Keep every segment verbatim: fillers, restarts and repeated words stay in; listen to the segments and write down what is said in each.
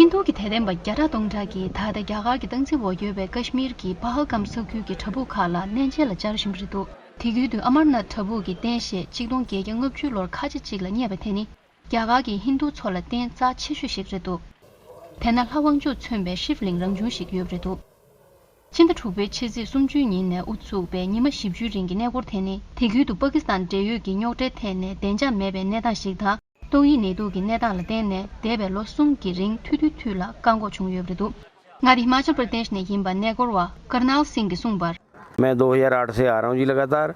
ཧིན་རྡུ་གི་དད་ལྡན་པ་བརྒྱ་ཕྲག་སྟོང་ཕྲག་གིས་ད་ལྟ་རྒྱ་གར་གྱི་སྟངས་འཛིན་འོག་ཡོད་པའི་ཀ་ཤི་མིར་གྱི་པ་ཧལ་གམ་ས་ཁུལ་གྱི་བྲག་ཕུག་ཁག་ལ་གནས་མཇལ་ལ་བཅར་བཞིན་པ་རེད་འདུག་དེ་ཁུལ་དུ་ཨ་མར་ནཱཐ་བྲག་ཕུག་གི་རྟེན་བཞེས་གཅིག་སྟོང་བརྒྱད་བརྒྱ་ལྔ་བཅུ་ལོར་ཁ་ཆེ་གཅིག་ལ་བསྙད་པ་དེ་ནི། རྒྱ་གར་གྱི་ཧིན་རྡུ་ཚོ་ལ་རྟེན་རྩ་ཆེ་ཤོས་ཤིག་རེད་འདུག་དེ་ན་ལྷ་དབང་ཕྱུག་མཚོན་པའི་ཤིབ་ལིང་རང་བྱུང་ཞིག་ཡོད་པ་རེད་འདུག་ཕྱི་ཟླ་དྲུག་པའི་ཕྱི་ཚེས་སུམ་ཅུ་ཉིན་ནས་དབུ་ཚུགས་པའི་ཉི་མ་བཞི་བཅུའི་རིང་གི་གནས་སྐོར་དེ་ནི། དེ་ཁུལ་དུ་པ་ཀི་སི་ཐན་འབྲེལ་ཡོད་ཀྱི་རྙོག་དྲའི་ཐད་ནས་བདེ་འཇགས་མེད་པའི་གནས་སྟངས་ཤིག་དང་། ཏོག་དབྱིབས་ནད་དུག་གི་གནས་སྟངས་ལ་བརྟེན་ནས། འདས་པའི་ལོ་གསུམ་གྱི་རིང་ཐུང་ཐུང་ཐུང་ལ་བཀག་འགོག་བྱུང་ཡོད་པ་རེད་འདུག་ང་དེ་ཧི་མ་ཅལ་པར་དེཤ་ནས་ཡིན་པ་གནས་སྐོར་བ་ཀར་ནལ་སིང་གིས་གསུངས་པར། मैं दो हज़ार आठ से आ रहा हूँ जी लगातार।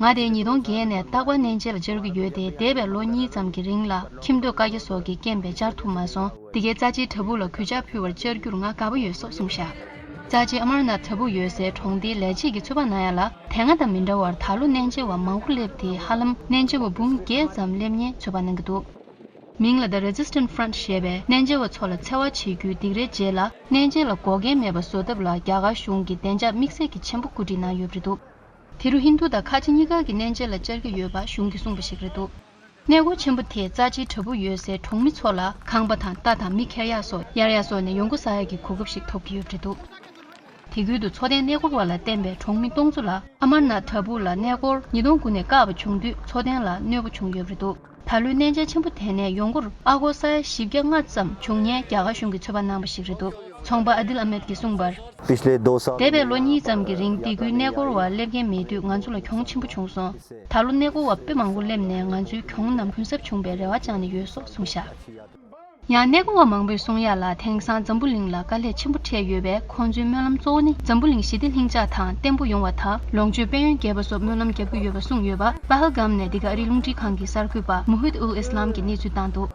ང་དེ་ཉིས་སྟོང་བརྒྱད་ནས་རྟག་པར་གནས་མཇལ་ལ་བཅར་གྱི་ཡོད་དེ། འདས་པའི་ལོ་གཉིས་ཙམ་གྱི་རིང་ལ་ཁྱིམ་སྡོད་བཀའ་རྒྱ་སོགས་ཀྱི་རྐྱེན་པས་བཅར་ཐུབ་མ་སོང་། འདི་གའི་རྩ་ཆེའི་བྲག་ཕུག་ལ་གུས་ཕྱག་ཕུལ་བར་བཅར་རྒྱུར་ང་དགའ་པོ་ཡོད་སོགས་གསུངས་བཞག་རྩ་ཆེའི་ཨ་མར་ནཱཐ་བྲག་ཕུག་ཡོད་སའི་གྲོང་སྡེའི་ལས་བྱེད་ཀྱིས་ཚོད་དཔག་གནང་ཡ་ལ། དེ་སྔ་དང་མི་འདྲ་བར་ད་ལོ་གནས་མཇལ་བ་མང་པོ་སླེབས་ཏེ། ཧ་ལམ་གནས་མཇལ་བ་འབུམ་བརྒྱད་ཙམ་སླེབས་ཉེན་ཚོད་དཔག་གནང་གི་འདུག་མིང་ལ་The Resistance Front ཞེས་པའི་གནས་མཇལ་བ་ཚོ་ལ་འཚེ་བ་བྱེད་རྒྱུའི་སྡིགས་རའི་རྗེས་ལ། གནས་མཇལ་ལ་འགོག་རྐྱེན་མེད་པ་བཟོ་ཐབས་ལ་རྒྱ་གར་གཞུང་གིས་བདེ་འཇགས་དམིགས་བསལ་གྱི་ཆེན་པོ་གོ་སྒྲིག་གནང་ཡོད་པ་རེད་འདུག་དེ་རུ་ཧིན་རྡུ་དང་ཁ་ཆེ་གཉིས་ཀ་གི་གནས་མཇལ་ལ་བཅར་གྱི་ཡོད་པ་གཞུང་གིས་གསུངས་པ་ཞིག་རེད་འདུག་གནས་སྐོར་ཆེན་པོ་དེས་རྩ་ཆེའི་བྲག་ཕུག་ཡོད་སའི་གྲོང་མི་ཚོ་ལ་ཁང་པ་དང་རྟ་དང་མི་ཁྱེར་ཡག་སོགས་གཡར་ཡག་སོགས་ནས་ཡོང་སྒོ་བསགས་ཡག་གི་གོ་སྐབས་ཤིག་ཐོབ་ཀྱི་ཡོད་པ་རེད་འདུག་དེ་ཁུལ་དུ་འཚོ་རྟེན་གནས་སྐོར་བ་ལ་བརྟེན་པའི་གྲོང་མི་སྟོང་ཚོ་ལ་ཨ་མར་ནཱཐ་བྲག་ཕུག་ལ་གནས་སྐོར་ཉིས་སྟོང་དགུ་ནས་བཀག་པ་བྱུང་དུས། འཚོ་རྟེན་ལ་གནོད་པ་བྱུང་ཡོད་པ་རེད་འདུག་ད་ལོའི་གནས་མཇལ་ཆེན་པོ་དེ་ནས་ཡོང་སྒོར་ཨ་སྒོར་ས་ཡ་བཞི་བརྒྱ་ལྔ་ཙམ་བྱུང་ཉེན་རྒྱ་གར་གཞུང་གིས་ཚོད་དཔག་གནང་བ་ཞིག་རེད་འདུག་ཚོང་པ་ཨ་དིལ་ཨ་མེད་ཀྱིས་གསུངས་པར། पिछले दो साल འདས་པའི་ལོ་གཉིས་ཙམ་གྱི་རིང་དེ་ཁུལ་གནས་སྐོར་བ་སླེབས་མཁན་མེད་དུས། ང་ཚོ་ལ་གྱོང་ཆེན་པོ་བྱུང་སོང་། ད་ལོ་གནས་སྐོར་བ་དཔེ་མང་པོ་སླེབས་ནས། ང་ཚོའི་གྱོང་རྣམས་གུན་གསབ་བྱུང་བའི་རེ་བ་བཅངས་ནས་ཡོད་སོགས་གསུངས་བཞག་ཡང་གནས་སྐོར་བ་མང་པོས་གསུང་ཡག་ལ། དེང་སང་འཛམ་བུ་གླིང་ལ་དཀའ་ལས་ཆེན་པོ་འཕྲད་ཡོད་པས། ཁོང་ཚོའི་སྨོན་ལམ་གཙོ་བོ་ནི་འཛམ་བུ་གླིང་ཞི་བདེ་ལྷིང་འཇགས་དང་བརྟན་པོ་ཡོང་བ་དང་། ལོངས་སྤྱོད་དཔལ་ཡོན་རྒྱས་པ་སོགས་སྨོན་ལམ་རྒྱག་གི་ཡོད་པ་གསུངས་ཡོད་པ། པ་ཧལ་གམ་ནས་འདི་ག་ཨ་རིའི་རླུང་འཕྲིན་ཁང་གི་གསར་འགོད་པ་མུ་ཧིད་ཨུལ་ཨིས་ལམ་གྱིས་གནས་ཚུལ་བཏང་འདུག